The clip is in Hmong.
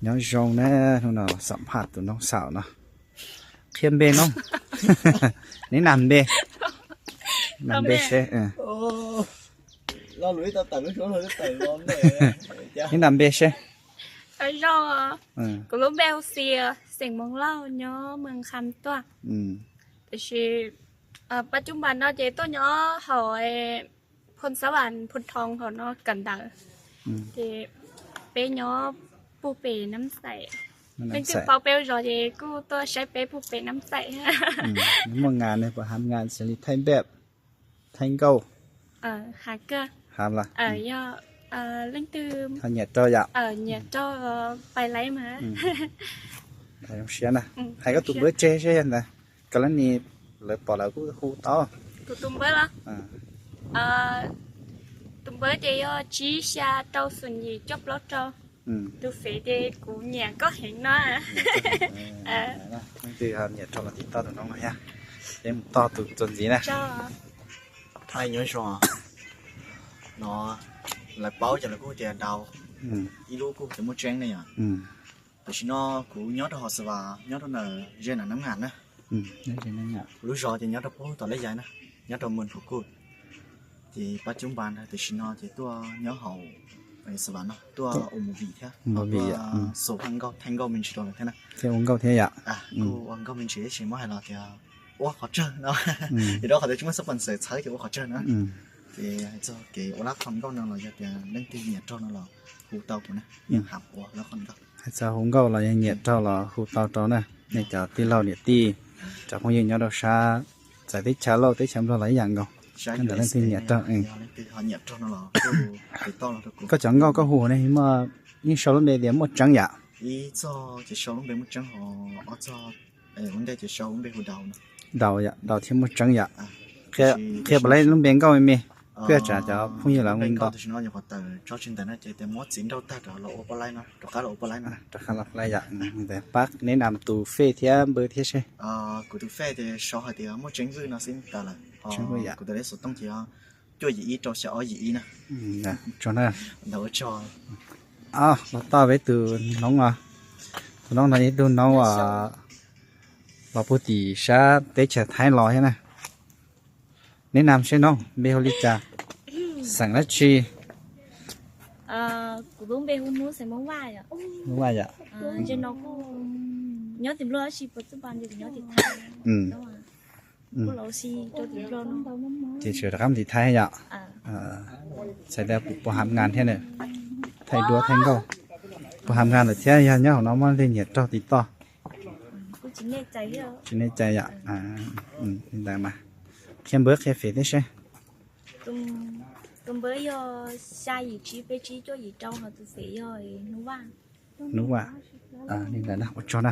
Nyob zoo na, hnub no xam phaj tus noob xaum no. Qhia npe noob. Neb nam npe? Nam npe seb. Neb nam npe seb. Kuv lub npe hu Xia, xeem Moos Lauj, nyob Moos Kham Tuaj. Tiam sis pab cub npas no ces tuaj nyob hauv Phoos Xab Vam, Phoos Thoo hauv no kawm ntawv. Ces peb nyob puag pem Nab Xaim. Leej twg paub peb ua zog ces kuj tuaj saib peb puag pem Nab Xaim. Muaj ngas ne, puas hav ngas xws li thaij npej, thaij nkauj? Hav lawm. Leej twg ho nyiam rau yom? Nyiam rau pais laiv mas. Zoo siab na. Hais koj tus npawb tseg seb yog ntawd, kom lawv ni, lawv pom lawv kuj hu tau. Kuv tus npawb los? Tus npawb ces yog tsib xya rau xoom yim cuaj plaub rau. Tus fev ces kuv nyiam koj heev no. Leej twg ho nyiam rau los tiv toj tus noob no thiab. Peb mus toj tus txuas ntxiv na. Thaij nyob zoo no, lawv paub ces lawv kuj tias daus, ib lub kuj tias muaj tseeb ne yom. Tam sim no kuv nyob rau hauv Xav Vas, nyob rau ntawm ze nam Nab Ngam na. Kuv lub zos ces nyob rau puag tom Lej Yais na, nyob rau Moos Phu Kuj. Ces pab cub npas ntawd tam sim no ces tuaj nyob hauv Xav Vas no tuaj ua movie thiab, ua nkauj, thaij nkauj me ntsis rau lawv thiab na. Thiab ua nkauj thiab yom. Kuj ua nkauj me ntsis tab sis muab hais los tias ua qhov tsawg no, ces rau qhov tias tsis muaj sponsor txhawb ces ua qhov tsawg na. Ces hais txog kev ua lab qhov nkauj no los yog tias leej twg nyiam raug no los hu tau kuv na, yeej ham ua lab qhov nkauj. Hais txog hu nkauj los yog nyiam raug los hu tau rau na, nej cov tij laug niam tij, cov phooj ywg nyob rau sab txawv teb chaws Lauj teb chaws Nplog los ib yam nkaus. Koj ntawm leej twg nyiam raug. Koj cov nkauj koj hu ne, yeej sau lub npe tias muaj tseeb yom? Daus, daus thiab muaj tseeb yom. Qhia puas laib lub npe nkauj me me, koj tsam cov phooj ywg lawv ntau. Rov qab los pab laib yom, pab neb nam tus fej thiab npawb thiab seb. Kuv tus fej ces sau hais tias muaj tseeb vwj no xwb tas lawm. Kuv tus lej xov tooj ces cuaj yim ib rau xya ob yim ib na. Tso na. Ntawd ua tso. Los toj peb tus noob os. Tus noob no yog ib tug noob uas los puag tim sab teb chaws Thaib los thiab na. Neb nam seb noob, npe hu li cas? Xeem dab tsi? Kuv lub npe hu Hnub, xeem Hmoob Vaj yom. Hmoob Vaj yom. Nyob tim Nplog tab sis puas txwj pas nws nyob tim Thaib. Ces tseem rov qab mus tim Thaib yom. Txhais tias puas hav ngas thiab na. Thaij duab thaij nkauj. Puas hav ngas lawm thiab yog nyob hauv no muaj leej twg nyiam raug tiv toj? Tsis nej cai yom. Li ntawd mas qhia npawb qhia fem thiab seb. Tus npawb yog xya yim tsib peb tsib cuaj yim rau, ho tus fem yog Hnub Vaj. Hnub Vaj. Li ntawd na, ua tsaug na.